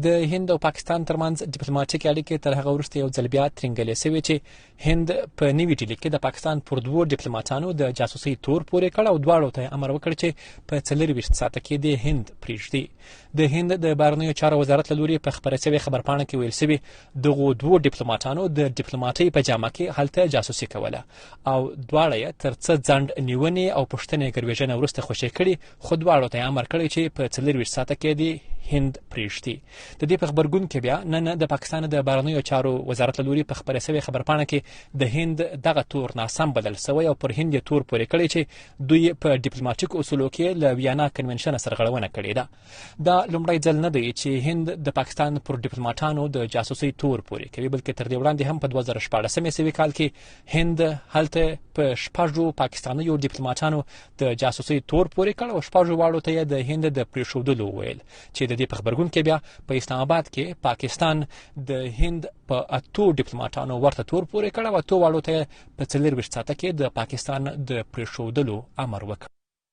د هند او پاکستان ترمنځ ډیپلوماټیک اړیکې تر هغه وروسته یو ځل بیا ترنګلې شوې چې هند په نوي ډیلي کې د پاکستان پر دوو ډیپلوماټانو د جاسوسۍ تور پورې کړ او دواړو ته امر وکړ چې په 24 ساعته کې د هند پریږدي. د هند د بهرنیو چارو وزارت له لوري په خبره شوې خبرپاڼه کې ویل شوي، دغو دوو ډیپلوماټانو د ډیپلوماټۍ په جامه کې هلته جاسوسي کوله او دواړه یې تر څه ځنډ نیونې او پوښتنې ګروېږنه وروسته خوشې کړي، خو دواړو ته امر کړی چې په 24 ساعته کې دې هند پریږدي. د دې په غبرګون کې بیا نن د پاکستان د بهرنیو چارو وزارت له لوري په خپره شوې خبرپاڼه کې د هند دغه تور ناسم بلل شوی او پر هند یې تور پورې کړی چې دوی په ډیپلوماټیک اصولو کې له ویانا کنونشن سرغړونه کړې ده. دا لومړی ځل نه دی چې هند د پاکستان پر ډیپلوماټانو د جاسوسۍ تور پورې کوي، بلکې تر دې وړاندې هم په 2016 عیسوي کال کې هند هلته په شپږو پاکستانیو ډیپلوماټانو د جاسوسۍ تور پورې کړ او شپږو واړو ته د هند د پریښودلو وویل، چې د دې په خبرګون کې بیا په اسلام آباد کې پاکستان د هند په اتو ډیپلوماټانو ورته تور پورې کړ او اتو واړو ته په 24 ساعته کې د پاکستان د پریښودلو امر وکړ.